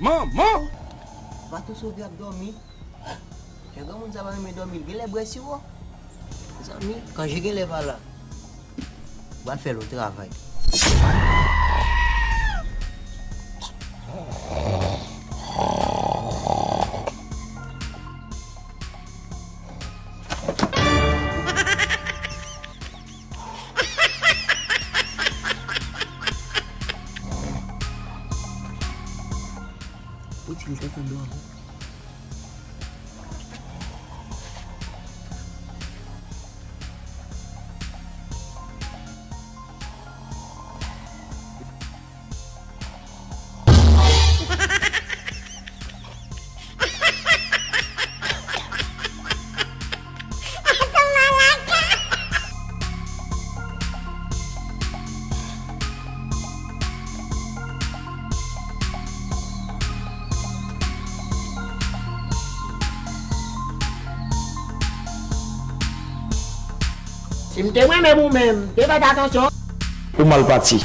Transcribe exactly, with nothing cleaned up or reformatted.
Manman! Papa tou sove ap dòmi. Jan granmoun sa pa renmen dòmi, l genlè bwè siwo. Mezanmi, Kanje genlè pa la. Ou pral fè l yon travay. Ou di l te fè dòmi. Si m te mwen menm ou menm, m te fè atansyon. Ou mal pati.